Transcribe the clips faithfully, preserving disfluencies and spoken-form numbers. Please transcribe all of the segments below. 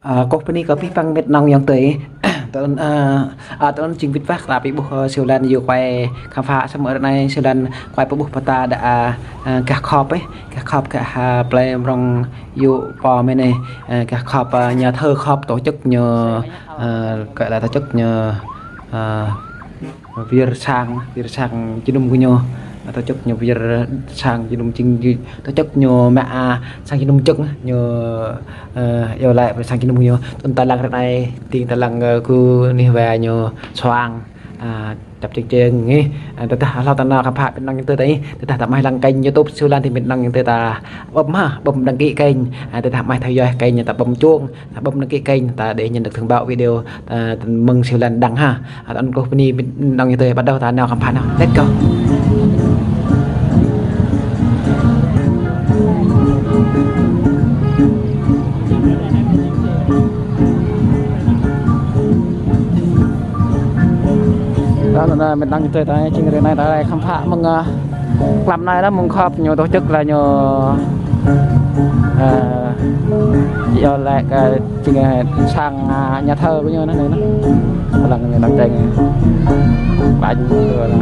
Ơ, kâo bơni kơ abih bang met nong ayŏng adơi. Tơl anŭn, ơ, ơ, tơl anŭn jing wĭt wah kơ ta ƀuh, ơ, Siu Lan yua kuai khám phá. Samơ̆ ră anai Siu Lan kuai pơƀuh pơta đa, ơ, ơ, gah khŏp, ơ, gah khŏp, gah, ơ, plei mrŏng yua pô mơ̆n, ơ, gah khŏp, ơ, nhà thờ khŏp tổ chức ñu, ơ, gọi là tổ chức ñu, ơ, wir sang, wir sang jơnum gơñu. Tổ chức ñu wir sang jơnum jing, tổ chức ñu mă, ơ, sang jơnum jơ̆ng ñu, ơ, iâu laĭ sang jơnum gơñu. Tơl ta lăng ră anai, tơl ta lăng, ơ, kơ anih wa ñu soang, ơ, čăp čeng čeng, ơ. Ơ, tơdah hlâo ta nao khám phá met nong ayŏng adơi, tơdah ta mă lăng kênh YouTube Siu Lan thì met nong ayŏng adơi ta bấm ha, bấm đăng ký kênh. Ơ, tơdah mă theo dõi kênh ta bấm chuông. Bấm đăng ký kênh ta để nhận được thông báo video, ơ, mơ̆ng Siu Lan đăng ha. Ơ, tơl anŭn kâo bơni met nong ayŏng adơi, bắt đầu ta nao khám phá nao. Let's go. Tơl anŭn, ơ, met nong ayŏng adơi, ta jing ră anai ta khám phá mơ̆ng, ơ, klăm anai lah mơ̆ng khŏp ñu tổ chức lah ñu, ơ, iâu laĭ kơ jing, ơ, sang, ơ, nhà thờ gơñu anai, anai, anai. Lăng ñu đang čeng. Bánh tui anai.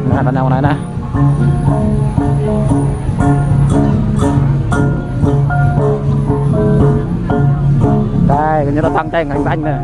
Anai, ta nao anai anai. Đây, gơñu đang čeng bánh anai.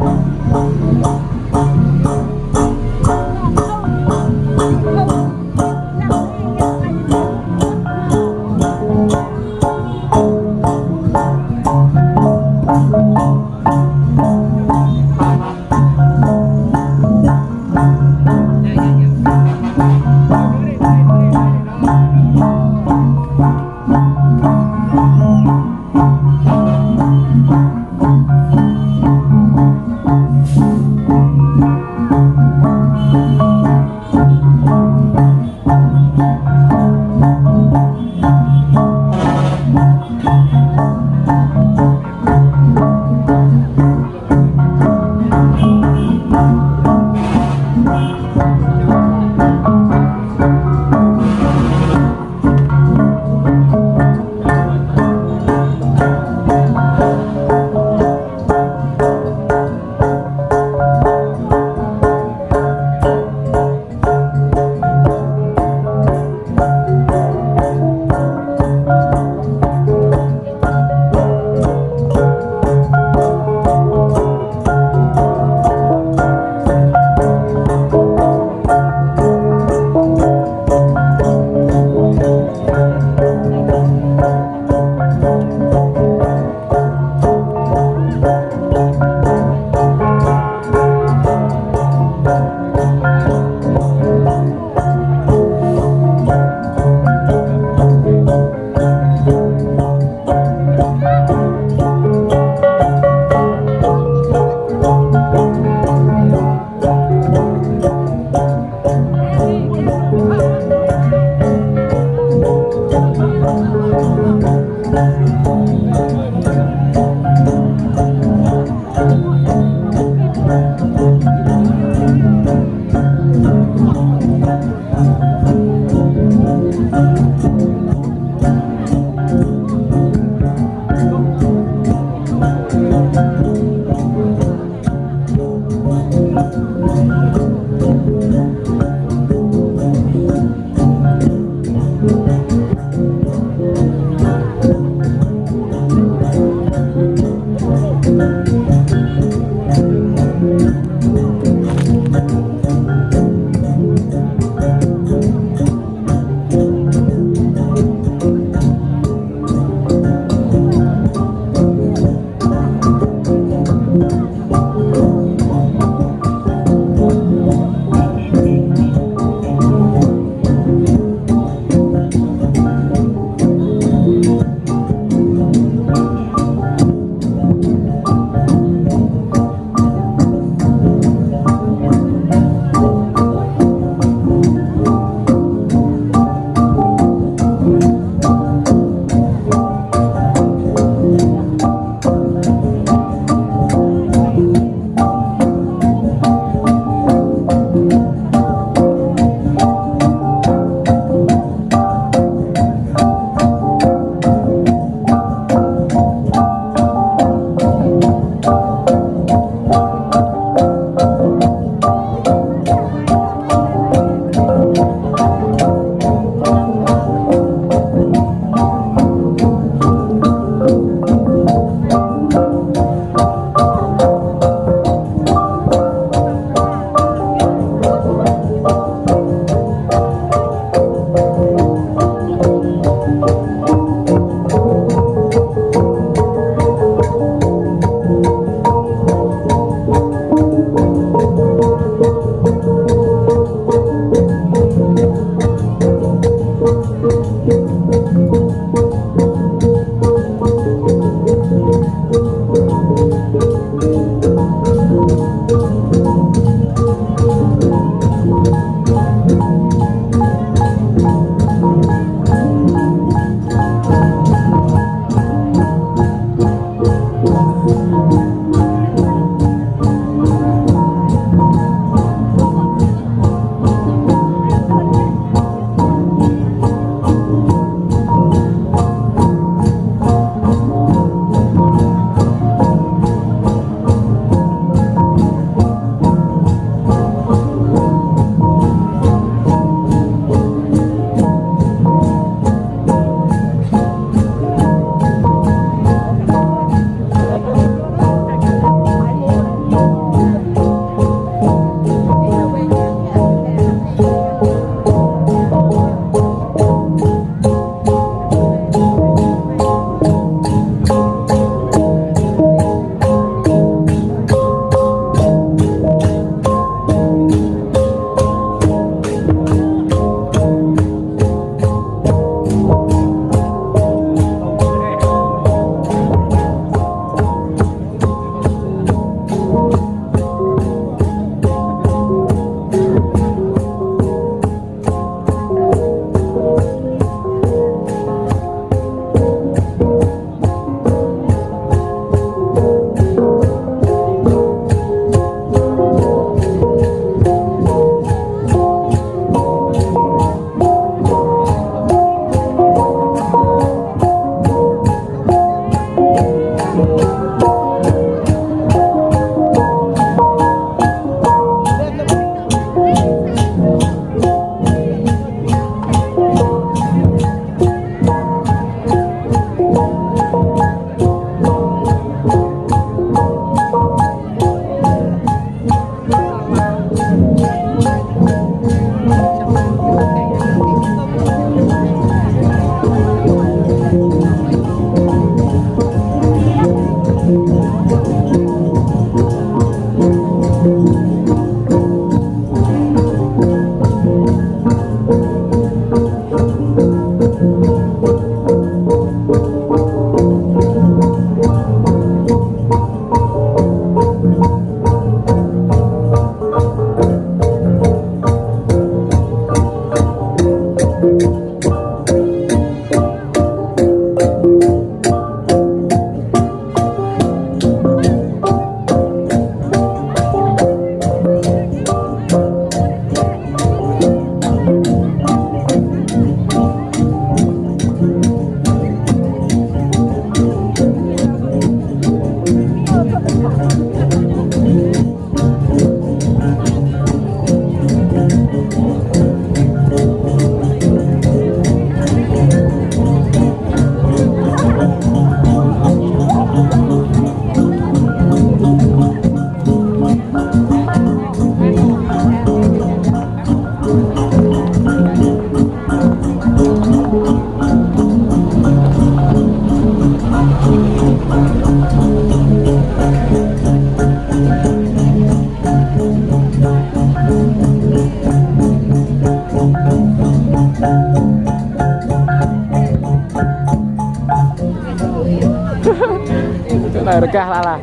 Čơnai rơgah lah lah.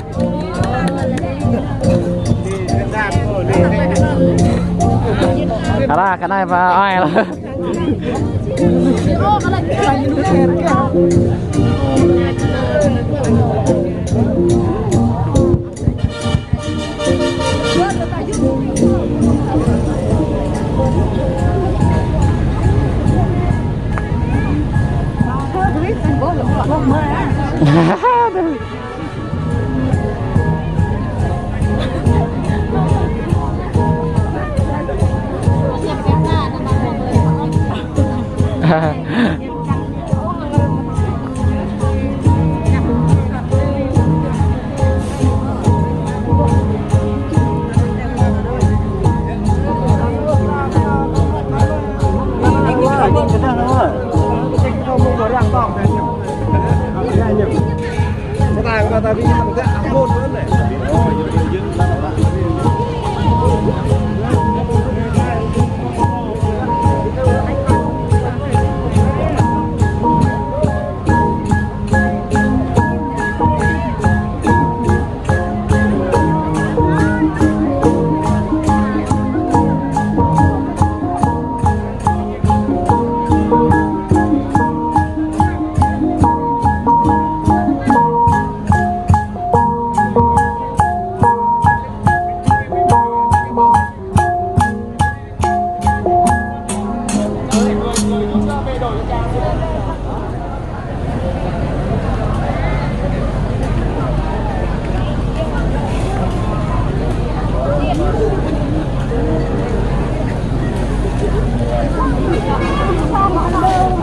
Alah, kơ anai pơ ơi lah.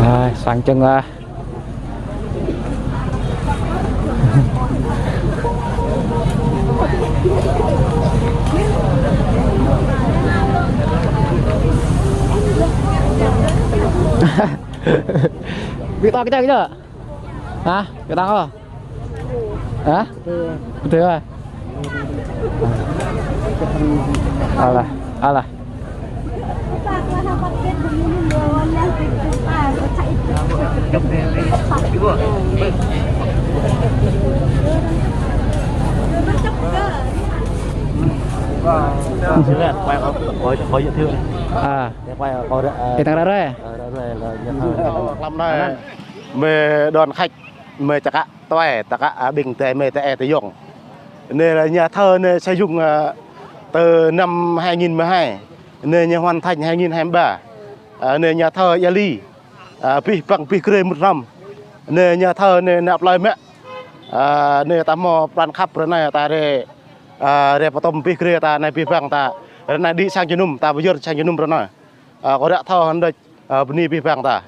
Ai, sang čơng lah. Ƀu tŏ kơ čang kơ. Hă? Kơ tŏ kơ? Hă? Kơ tŏ kơ? Alah, alah. Xin lỗi, quay, quay, quay giới thiệu này. À. Để quay, quay, ờ, cái thằng đó đấy. Ờ, đó rồi là nhà thờ. Năm nay, mê đón khách, mê chắc ạ. Tuai, ta ka, a, ƀing tơ mê tơ e tơ yŏng. Anai là nhà thờ anai xây dựng, à, từ năm hai nghìn mười hai. Anai ñu hoàn thành hai nghìn hai mươi ba. À, anai nhà thờ Ia Li. À, pih păng pih grê mŭt hrăm. Anai nhà thờ anai năp lai mĕ. Ơ, anai ta hmâo pran khăp ră anai ta rai, ơ, rai pơtŏm abih grê ta anai abih bang ta. Ră anai đĭ sang jơnum, ta pơyơr sang jơnum ră anai. Ơ, kâo ră thâo hơnđĕč, ơ, bơni abih bang ta.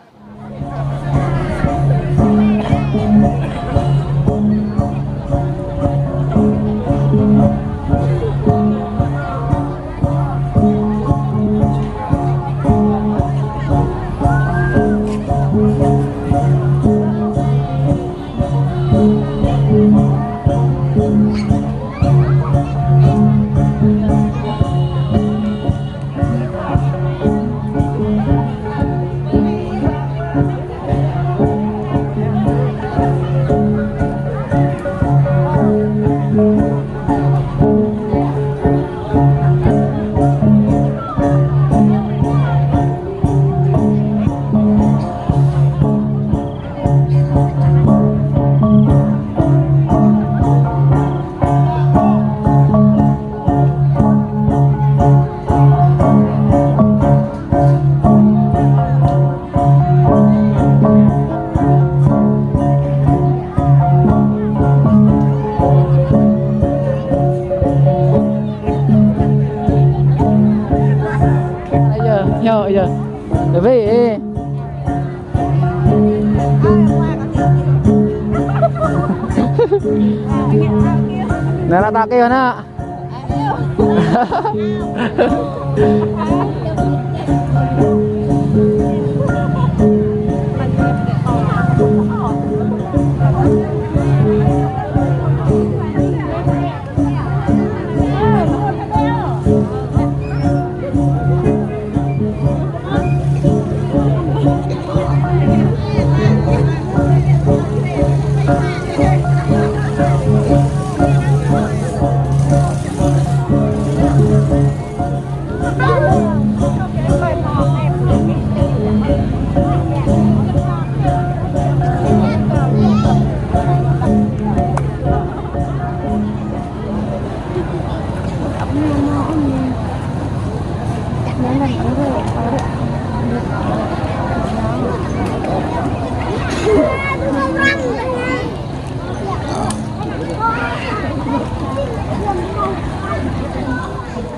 Ayơ, ayơ, ayơ. Ơ, wih, ơ. Anai lah ta kơ anai.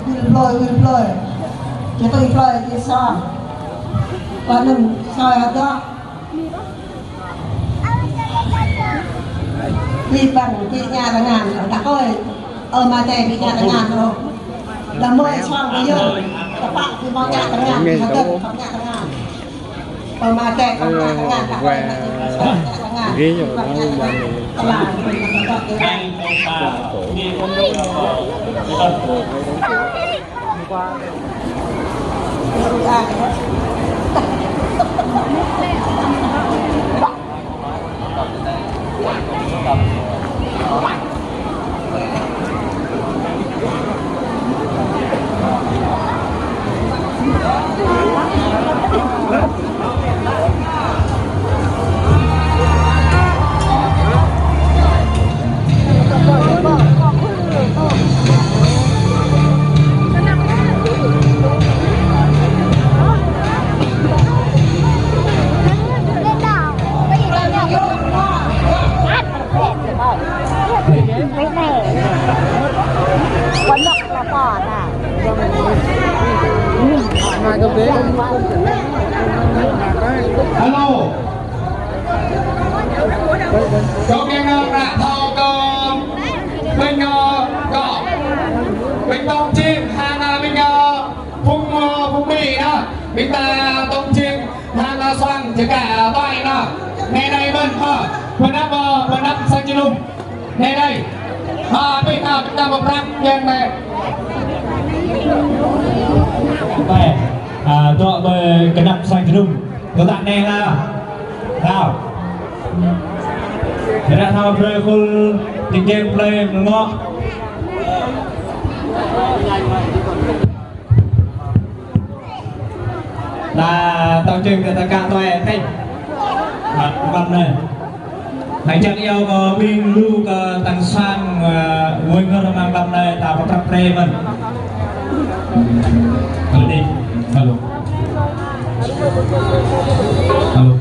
Wĭl plơi, wĭl plơi. Čơtui plơi, čơsa. Panen sai hơdă. Ƀing ƀing ƀing ña tơngan, đah ơi. Ơ, mơ̆ tơngan, ƀing ña tơngan, ơ. Đah mơi sang ƀing yơh. Tơpă ƀing mơ̆ ña tơngan, hơdă, ƀing ña tơngan. Ơ, mơ̆ tơngan, ƀing ña tơngan, đah ơi, mơ̆ tơngan, ƀing ña tơngan. Hello. Kâo kiăng ră thâo kơ ƀing, ơ, kơ ƀing tong čim hăng, ơ, ƀing, ơ, phung, ơ, phung Mi, ơ, ƀing ta tong čim hăng, ơ, sang čơkă, ơ, ƀai, ơ. Anai anai mơ̆n, ơ, pơanăp, ơ, pơanăp sang jơnum. Anai anai. Ơ, ƀing, ơ, ƀing ta pơprăp yang anai. Ƀai, ơ, dŏ ƀơi kơnăp sang jơnum. Tơdah anai lah. Thâo. Tơdah thâo brơi khul tơkeng plơi mơ̆ng ngŏ. Lah, tong čim kơ ta kă tuai thĕng. Mă, mă anai. Hăng čang iâu kơ ƀing lu kơ tăng sang, ơ, wơ̆ng ngơr amăng lăm anai ta pơprăp brơi mơ̆n. Hello. Hello. Hello.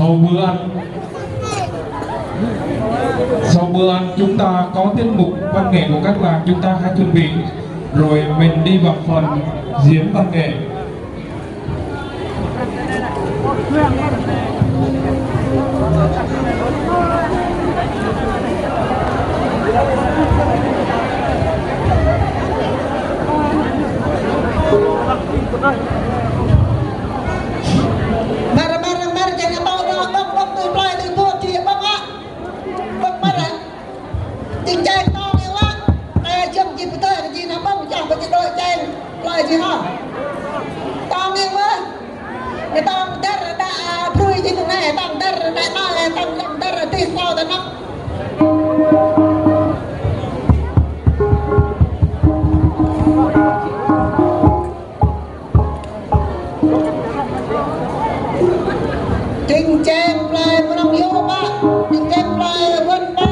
Sau bữa ăn, sau bữa ăn chúng ta có tiết mục văn nghệ của các làng, chúng ta hãy chuẩn bị rồi mình đi vào phần diễn văn nghệ. Mơ̆r, mơ̆r, mơ̆r, jangan tahu dah, bang, bang, tu plơi, tu buat, tu bang, ah. Bang, mơ̆r, ah. Jing jang tong ih wă. Ơ, jing jing pơtơi, jing ană ƀơ̆ng, čang pơ jing đôč jang. Plơi jing hŏ. Tong ih wă. Ih tong dar đa, a, brui jing anai, tong dar đa, a, tong, tong dar tih kâo tơ anăp. Jing jang plơi mơnơ̆ng yơh, Pă. Jing jang plơi wơ̆n, Pă.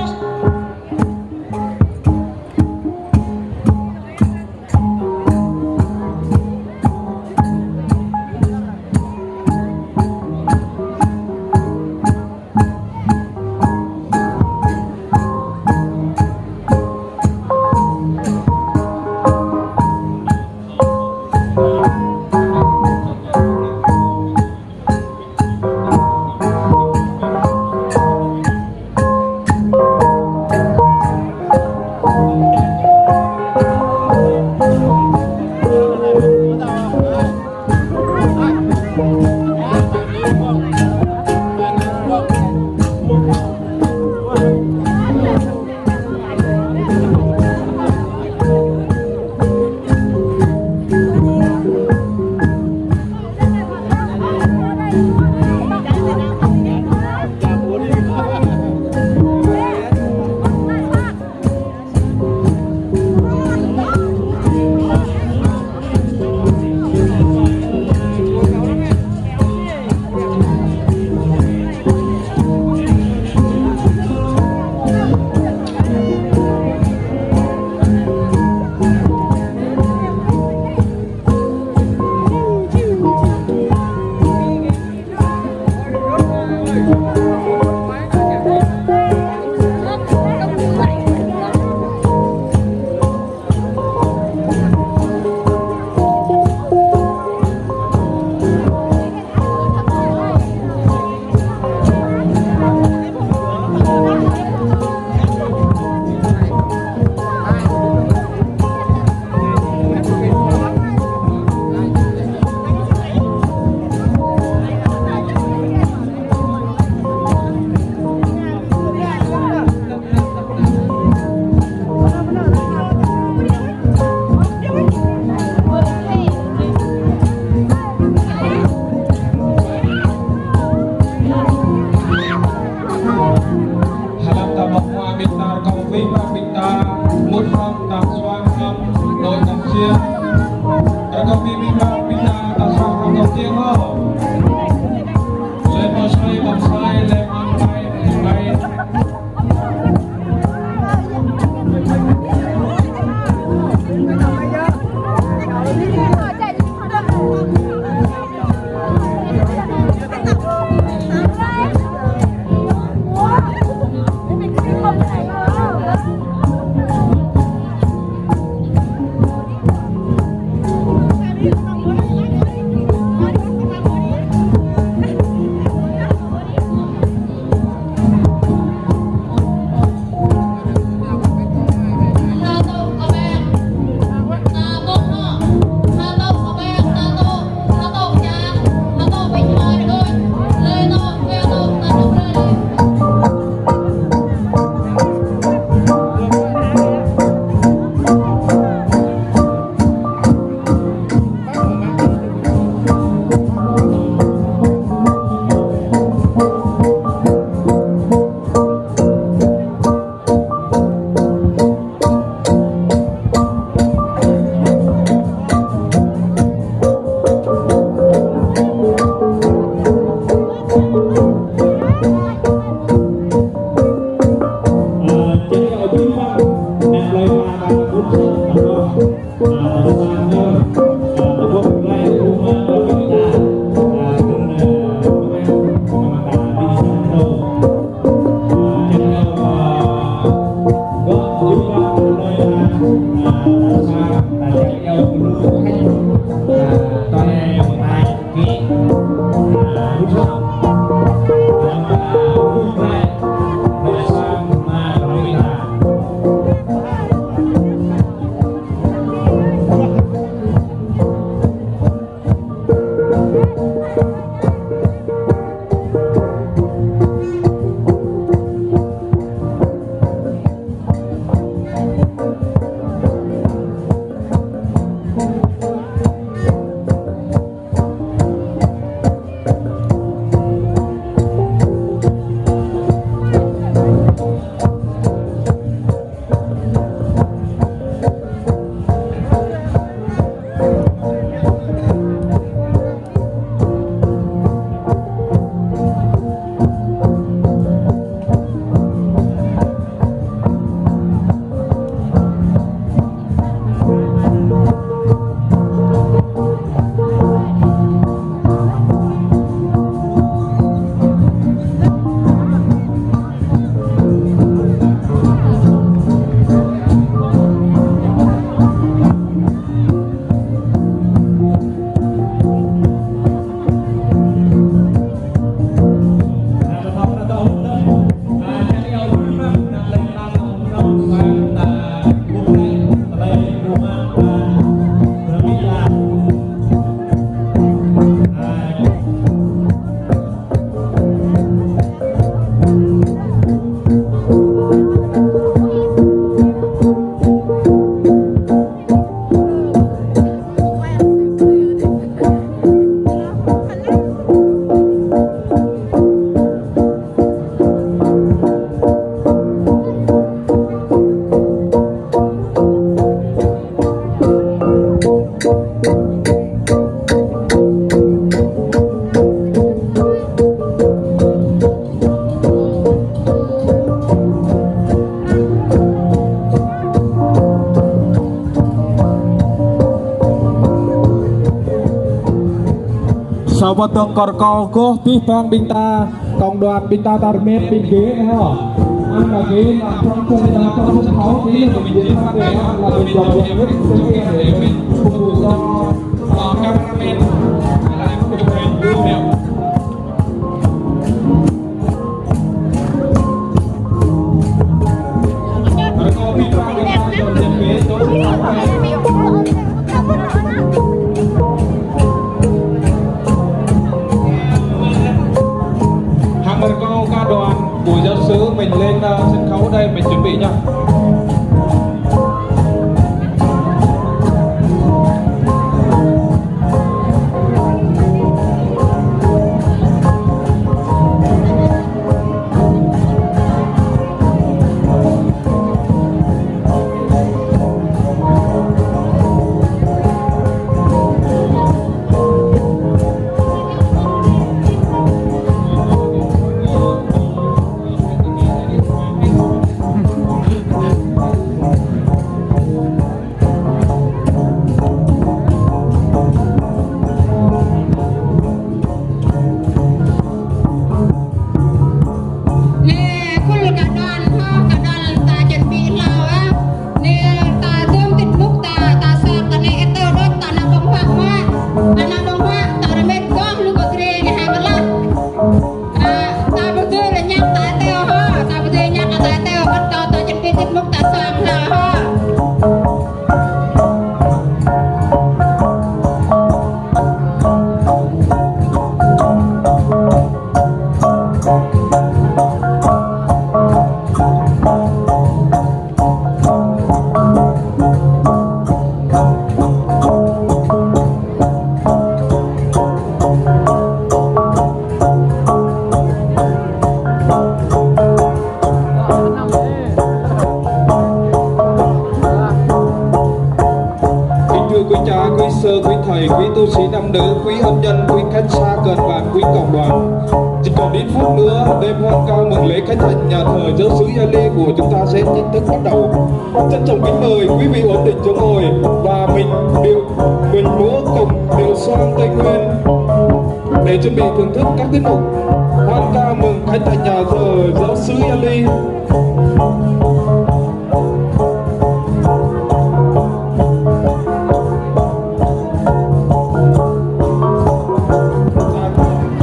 Pơtơ̆ng kơ rơkâo kơ abih bang ƀing ta, cộng đoàn ƀing ta, ta rơmet ƀing gih anai hă. Anai gih ană prong sân, ană prong sân khấu, gih anai ƀing gih anai, anai ƀing gih anai, ƀing gih anai, ƀing gih anai, ƀing gih anai. Hăng rơkâo các đoàn của giáo xứ mình lên, ờ, sân khấu đây, mình chuẩn bị nhá. Anai, khul các đoàn hă, các đoàn ta chuẩn bị hlâo ah. Anai, ta dơ̆ng tiết mục ta, ta săk, ta anai, ơ, tơ đôč, ta ană ƀơ̆ng huă mă. Ta ană ƀơ̆ng huă, ta rơmet gơ̆ng lu kơ drơi anai hă kơ lah. Ơ, ta ƀu dưi lĕ ñăk ta teo hă, ta ƀu dưi ñăk ta teo, ƀơ̆t kơ ta chuẩn bị tiết mục ta săk hlâo hă. Kính thưa quý cha, quý sơ, quý thầy, quý tu sĩ nam nữ, quý hôn nhân, quý khách xa gần và quý cộng đoàn. Chỉ còn ít phút nữa, đêm hoan ca mừng lễ khánh thành nhà thờ giáo xứ Gia Ly của chúng ta sẽ chính thức bắt đầu. Trân trọng kính mời quý vị ổn định chỗ ngồi và mình điệu, mình múa cồng điệu xoang Tây Nguyên để chuẩn bị thưởng thức các tiết mục hoan ca mừng khánh thành nhà thờ giáo xứ Gia Ly.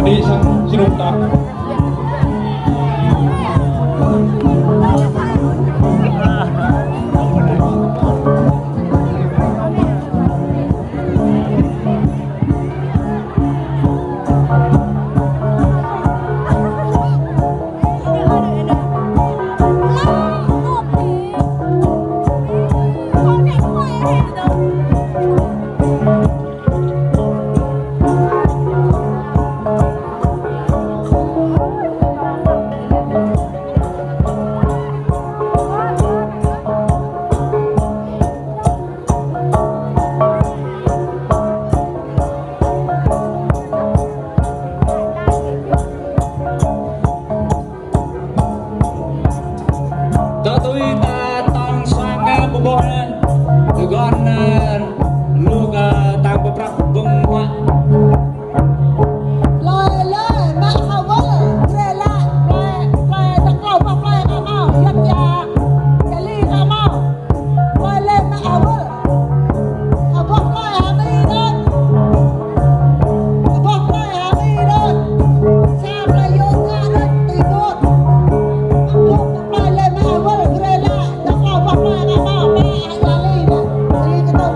Đi sang, xin lỗi. Tơ tui ta tong sang ka bơbôh anai. Tơguan, ơ, lu kơ tang pơprăp ƀơ̆ng huă. Plơi lĕ mă hơwơl, grê lă, plơi, plơi dăk klâo boh plơi kơ mâo, yap ya, Gia Ly kơ mâo. Plơi lĕ mă hơwơl. Hơboh plơi hơti đôč. Hơboh plơi hơti đôč. Sa plơi yua ngă đôč tui đôč. Hơboh plơi lĕ mă hơwơl, grê lă, dăk klâo boh plơi kơ mâo, mă hă Gia Ly đôč. Gia Ly kơ tơ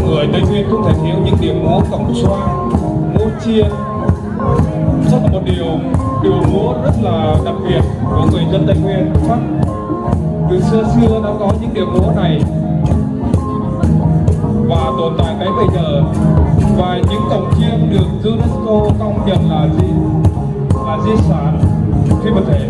Người Tây Nguyên không thể thiếu những điệu múa cổng choang, múa chiêng. Rất là một điều, điệu múa rất là đặc biệt của người dân Tây Nguyên. Từ xưa xưa đã có những điệu múa này và tồn tại tới bây giờ. Và những cổng chiêng được UNESCO công nhận là di, là di sản phi vật thể.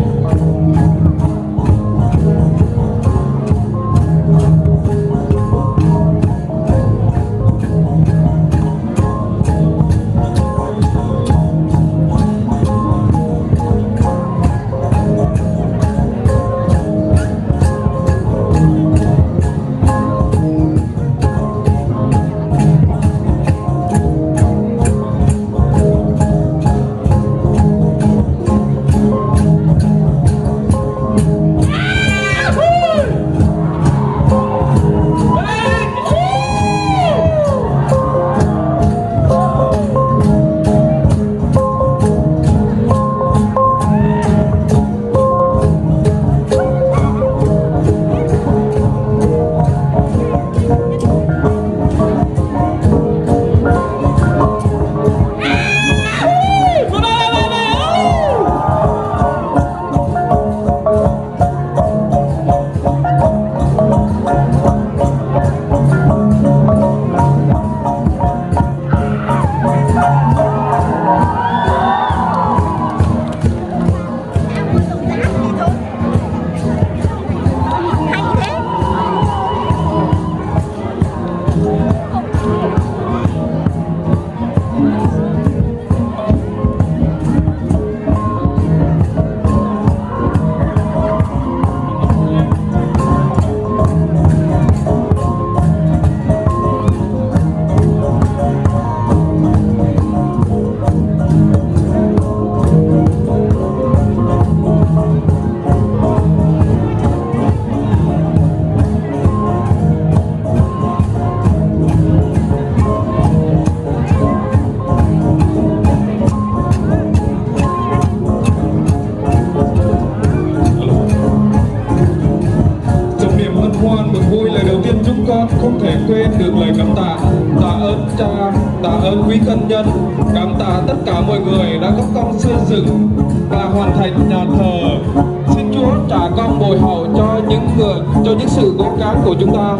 Trong niềm hân hoan mừng vui, lời đầu tiên chúng con không thể quên được lời cảm tạ. Tạ ơn Cha, tạ ơn quý thân nhân, cảm tạ tất cả mọi người đã góp công xây dựng và hoàn thành nhà thờ. Xin Chúa trả công bội hậu cho những người, cho những sự cố gắng của chúng ta.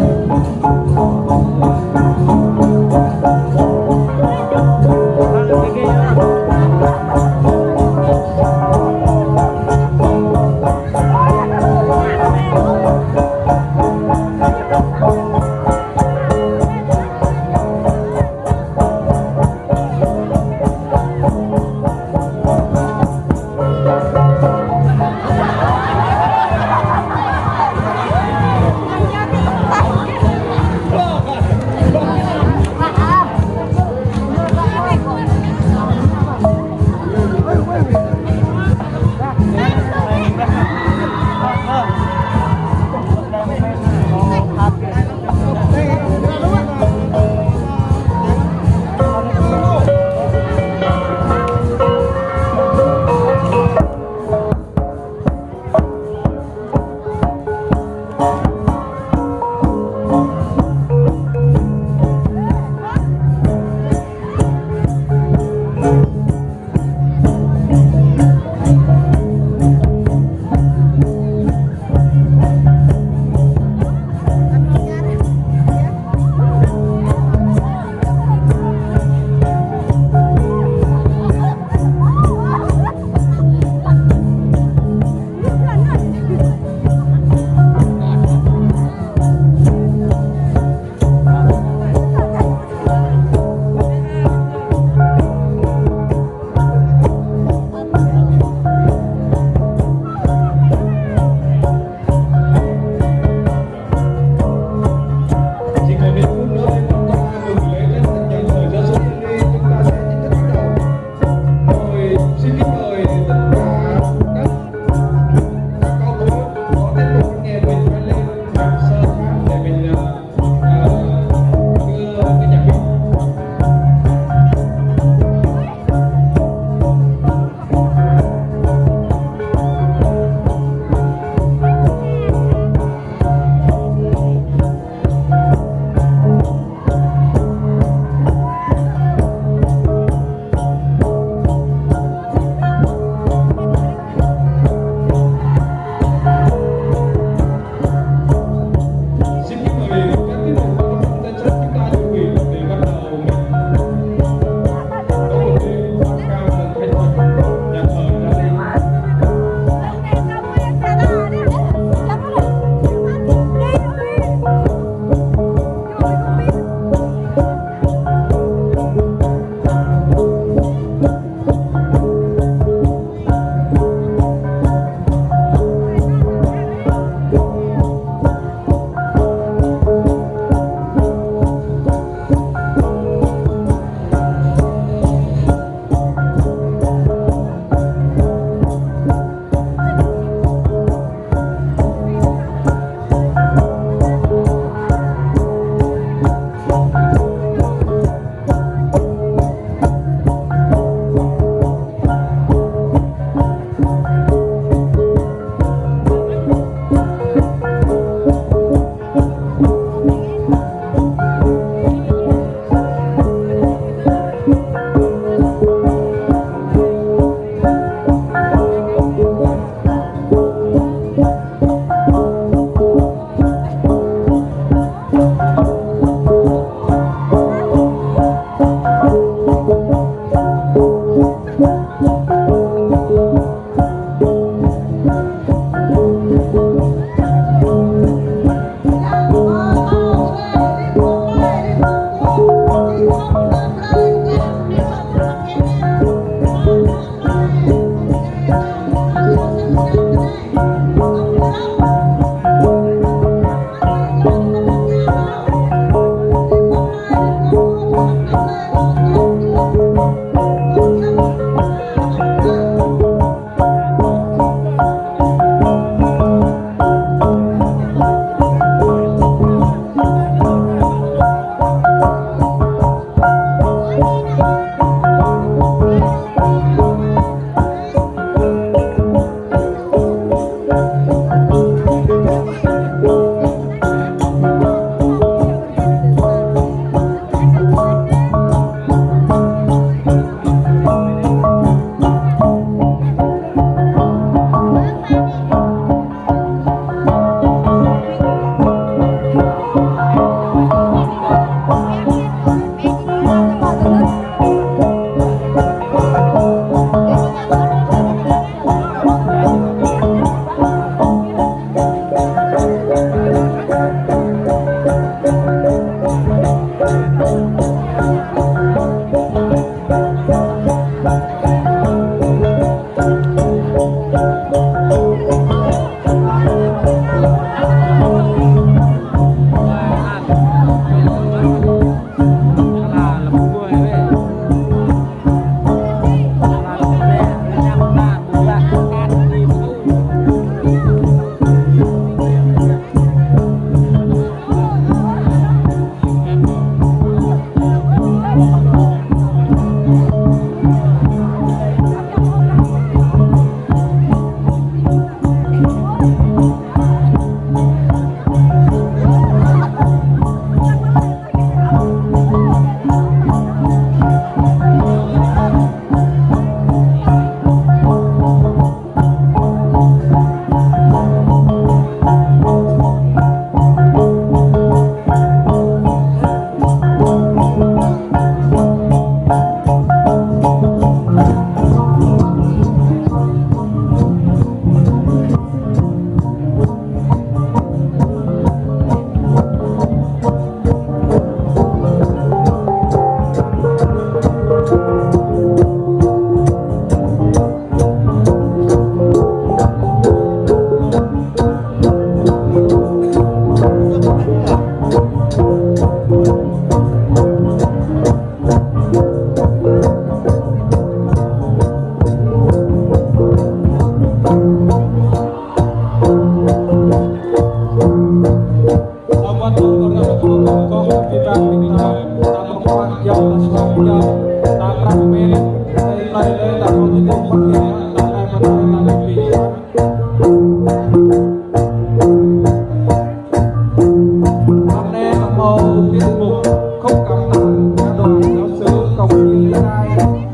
Hôm nay là một tiết mục không cảm tạ nhà đoàn giáo xứ Cộng hòa Lê Rai,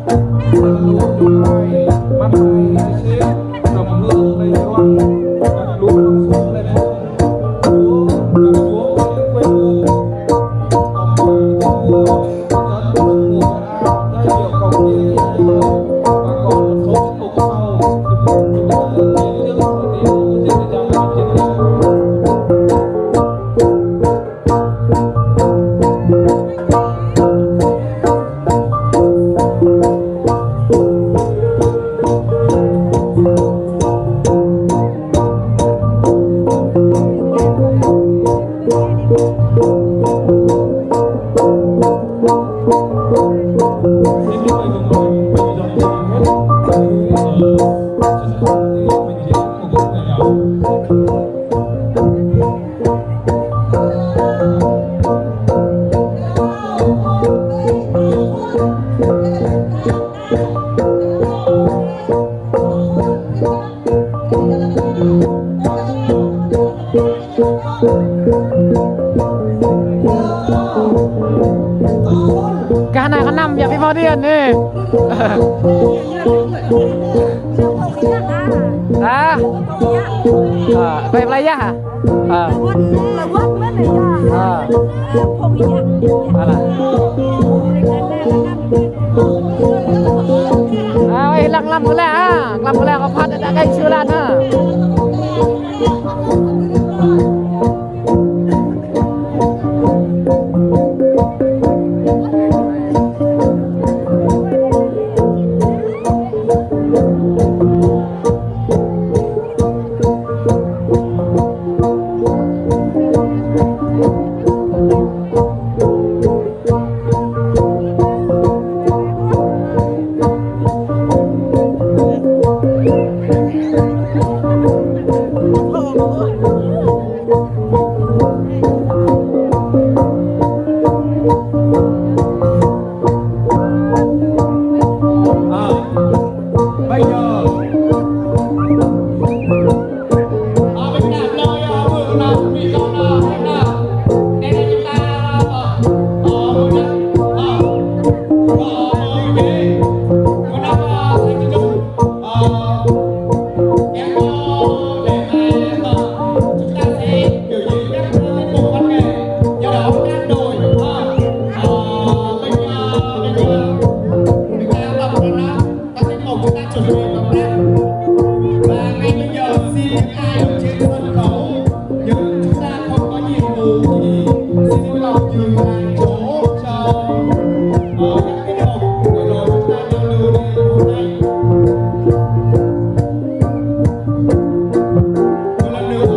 Păng Lũ Lê Rai, Măng Mai Lê Sếp, Đồng Hương Lê Doan, Gạch Lũ Lê Sông Lê Phung, Chúa, Gạch Chúa Lê Quê Hương, Cộng hòa Trung Quốc, Nhân dân Trung Quốc, đại biểu Cộng hòa Liên Hợp, và còn một số tiết mục sau. Gah anai kơnăm biă pih mơ̆ điện anai. Hă? Ơ, ƀơi plơi yah hă? Ơ. Ơ. Alah. Ơ, weh, lăng lăm kơ lĕ, ha. Lăm kơ lĕ kơ phat đa đa kơ Sư lăn, ha. Ờ, kéo co để mai, ờ, chúng ta sẽ biểu diễn các, ờ, tiết mục văn nghệ. Do đó các đội, ờ, ờ, bên, ờ, bên, ờ, người ta tập rồi đó. Các tiết mục chúng ta chuẩn bị công tác. Và ngay bây giờ xin những ai ở trên sân khấu, nếu chúng ta không có nhiệm vụ thì xin vui lòng nhường lại chỗ cho, ờ, các tiết mục để rồi chúng ta giao lưu hôm nay. Một lần nữa,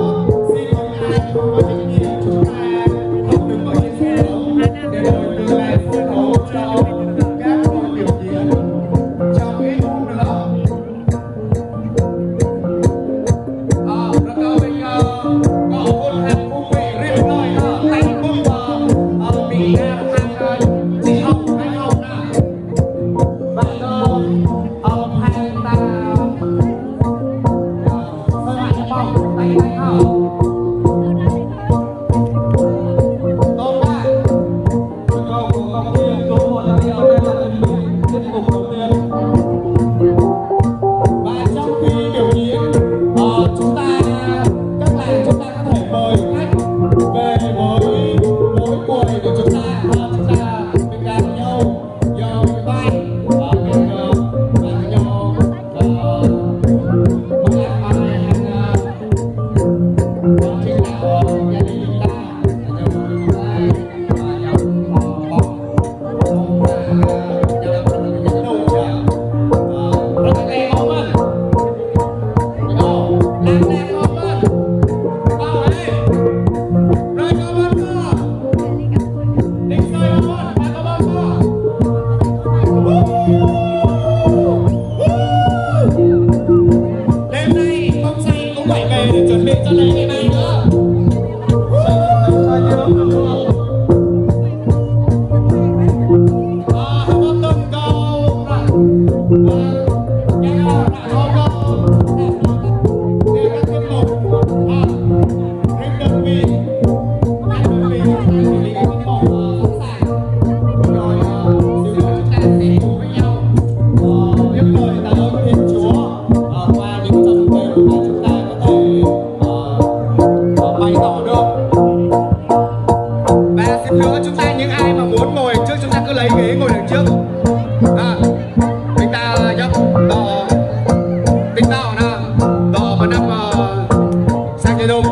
xin những ai không có trách nhiệm chúng ta không đứng ở Và trong khi biểu diễn, ờ, chúng ta, các làng chúng ta có thể mời khách về với, với quầy để chúng ta, ờ, chúng ta bên cạnh nhau, nhau vai, ờ, bên, ờ, và nhau, ờ, món ăn, món ăn, ờ, món chính là, ờ, gia đình chúng ta, là nhau vai, ờ, nhau, ờ, Đêm nay, không say cũng phải về để chuẩn bị cho lễ ngày mai nữa. Ờ, qua những dòng nhạc mà chúng ta có thể, ờ, ờ, bày tỏ được. Và xin hứa chúng ta những ai mà muốn ngồi trước, chúng ta cứ lấy ghế ngồi đằng trước. À, chúng ta dốc, ờ, tỉnh táo nào, ờ, mà năm, ờ, sang chơi đùng.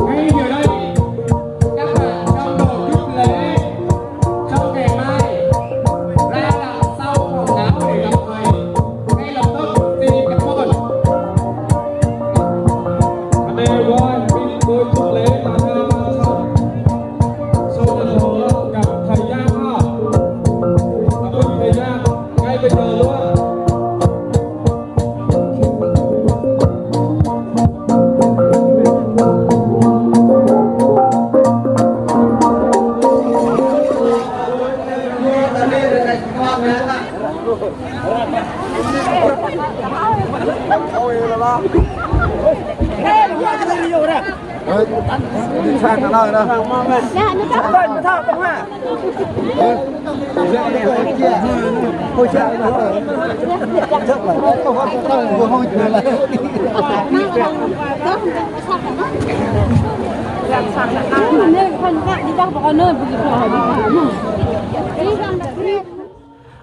Ngay giờ đây, các bạn trong đội giúp lễ, trong ngày mai, ra đằng sau phòng áo để gặp thầy. Ngay lập tức, xin cảm ơn. Anh em ơi, tôi chúc lễ mà ra sau, sau này gặp thầy Giang ha. Cảm ơn thầy Giang. Ngay bây giờ luôn.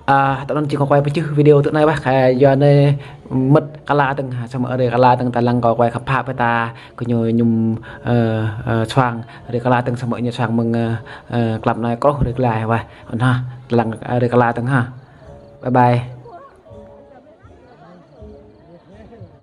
Ơ, tơl anŭn či kâo quay pơčeh video tơ anai ƀah, kơ yua anai mơ̆t kơla tơ̆ng, samơ̆ rơi kơla tơ̆ng, tơlăng kâo quay khăp pha pơtă kơ ñu mơñum, ơ, ơ, suang, rơi kơla tơ̆ng samơ̆ ñu suang mơ̆ng, ơ, ơ, klap anai kruh rơi kơla ƀah. Anŭn ha, tơlăng, ơ, rơi kơla tơ̆ng ha. Bye bye.